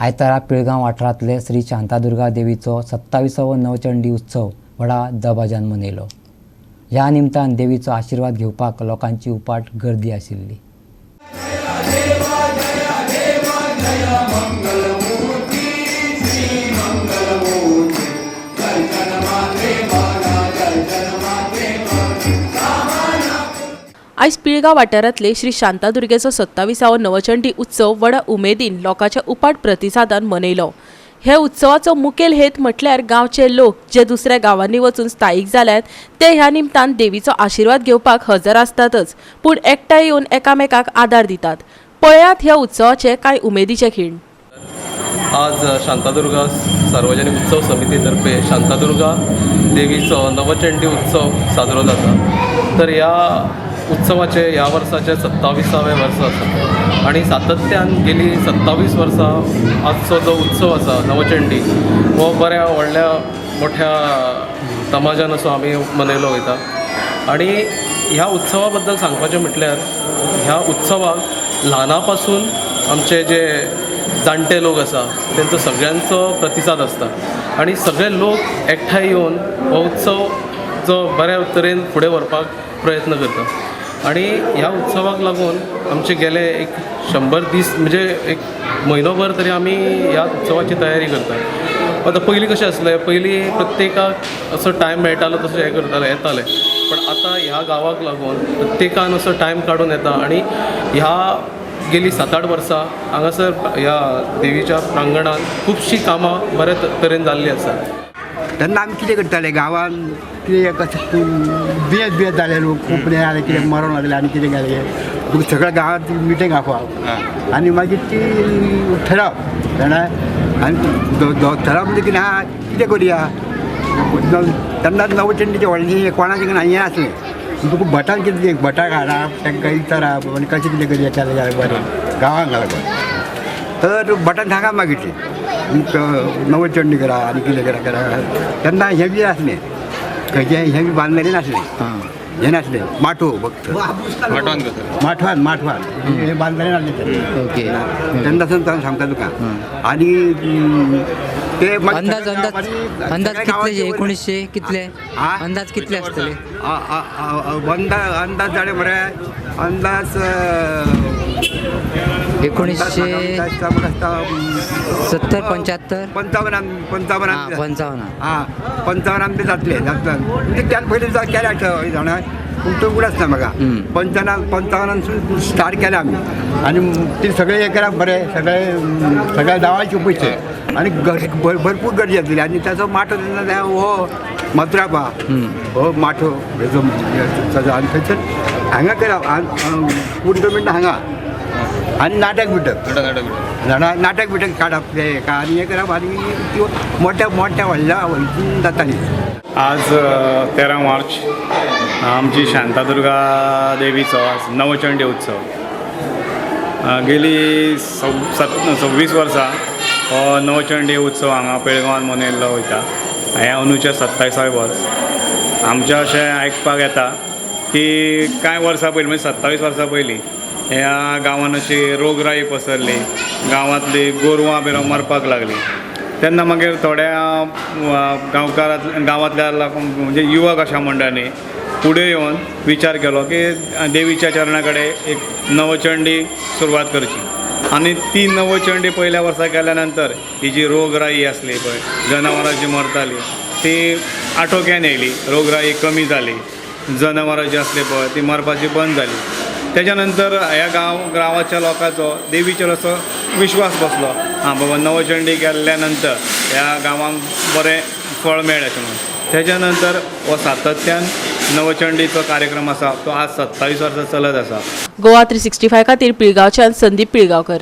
आयतारा पिळगांव वाठारांतले श्री शांतादुर्गा देवीचो 27वो नवचंडी उत्सव व्हडा दबाज्यान मनयलो. ह्या निमतान देवीचो आशिर्वाद घेवपाक लोकांची उपाट गर्दी आशिल्ली. आयज पिळगांव वाठारांतले श्री शांतादुर्गेचो 27वो नवचंडी उत्सव व्हडा उमेदीन लोकांच्या उपाट प्रतिसादान मनयलो. हे उत्सवाचो मुखेल हेत म्हटल्यार गांवचे लोक जे दुसऱ्या गांवांनी वचून स्थायीक जाल्यात ते ह्या निमतान देवीचो आशिर्वाद घेवपाक हजर आसतातच, पूण एकठांय येवन एकामेकाक आदार दितात. पळयात ह्या उत्सवाचे कांय उमेदीचे खीण. आज शांतादुर्गा सार्वजनिक उत्सव समितीतर्फे शांतादुर्गा देवीचो नवचंडी उत्सव साजरो जाता. तर ह्या उत्सवाचे ह्या वर्साचे 27वें वर्स आसा आनी सातत्यान गेली 27 वर्सां आजचो जो उत्सव आसा नवचंडी हो बऱ्या व्हडल्या मोठ्या तमाजान असो आमी मनयलो वयता. आनी ह्या उत्सवा बद्दल सांगपाचें म्हटल्यार ह्या उत्सवाक ल्हाना पासून आमचे जे जाणटे लोक आसा तेंचो सगळ्यांचो प्रतिसाद आसता आनी सगळे लोक एकठांय येवन हो उत्सव जो बऱ्या तरेन फुडें व्हरपाक प्रयत्न करता. आनी ह्या उत्सवाक लागून आमचे गेले एक 100 दीस म्हणजे एक म्हयनोभर तरी आमी ह्या उत्सवाची तयारी करता. आतां पयलीं कशें आसलें, पयलीं प्रत्येकाक असो टायम मेळटालो तसो हें करताले येताले, पण आतां ह्या गांवाक लागून प्रत्येकान असो टायम काडून येता. आनी ह्या गेली 7-8 वर्सां हांगासर ह्या देवीच्या प्रांगणांत खुबशीं कामां बऱ्या तरेन जाल्लीं आसा. तेन्ना आमी कितें करताले गांवांत, कितें कशें दुयेंस बियेंस जाले लोक कोंकणी आनी कितें मरोंक लागले आनी कितें जालें सगळ्या गांवांत मिटींग आपोवप आनी मागीर ती ठराव जाणा. आनी ठराव म्हणजे कितें आहा कितें करुया तेन्ना नवचंडीचें व्हडलें कोणाचें हें आसलें तुका भटान कितें भटाक हाडप तांकां विचारप आनी कशें कितें करुया केलें जाल्यार बरें गांवांत घालपाक. तर भटान सांगा मागीर तें नवचंडी करा आनी कितें करा करा. तेन्ना हें बी आसलें खंयचें हें बी बांदलेलें नासलें, हें नासलें माटोव फक्त माठवान माठवान हें बांदलेलें नासलें. ओके. तेन्ना सावन सांगता तुका. आनी ते अंदाज अंदाज अंदाज कितले? 1900 कितले अंदाज कितले आसतले? अंदाज अंदाज जाले मरे अंदाज 1970 75 55 55 55. हां 55 आमचे जातले जातले म्हणजे त्यान पयलीं केल्या जाणा, पूण तो उगडास ना म्हाका. 55 स्टार्ट केलें आमी आनी ती सगळे हें केला बरें सगळे सगळ्या गांवाचे पयशे आनी भरपूर गर्दी जातली. आनी ताचो माटो तेन्ना हो मथुरापा हो माटो हेजो आनी थंयसर हांगा केला पुंटो हांगा आनी नाटक बिटक जाणा नाटक बिटक काडप ते आनी हें करप आनी त्यो मोठ्या मोठ्या व्हडल्या हितून जाताली. आज 13 मार्च आमची शांतादुर्गा देवीचो आज नवचंडी उत्सव. गेली 26 वर्सां हो नवचंडी उत्सव हांगा पेडगांवान मनयल्लो वयता. हें अंदूचें 27वें वर्स. आमचें अशें आयकपाक येता की कांय वर्सां पयलीं म्हणजे 27 वर्सां पयलीं ह्या गांवान अशी रोगराई पसरली, गांवांतली गोरवां बिरवां मरपाक लागली. तेन्ना मागीर थोड्या गांवांतल्या म्हणजे युवक अशा मंडळांनी फुडें येवन विचार केलो की देवीच्या चरणा कडेन एक नवचंडी सुरवात करची. आनी ती नवचंडी पयल्या वर्सा केल्या नंतर ही जी रोगराई आसली पळय, जनावरां जी मरताली ती आटोक्यान येयली, रोगराई कमी जाली, जनावरां जी आसली पळय ती मरपाची बंद जाली. तेच्या नंतर ह्या गांवाच्या लोकांचो देवीचेर असो विश्वास बसलो, आं बाबा नवचंडी केल्ल्या नंतर ह्या गांवांक बरें फळ मेळ्ळें अशें म्हणून. तेच्या नंतर हो सातत्यान नवचंडीचो कार्यक्रम आसा तो आज 27 वर्सां चलत आसा. गोवा 365 खातीर पिळगांवच्यान संदीप पिळगांवकर.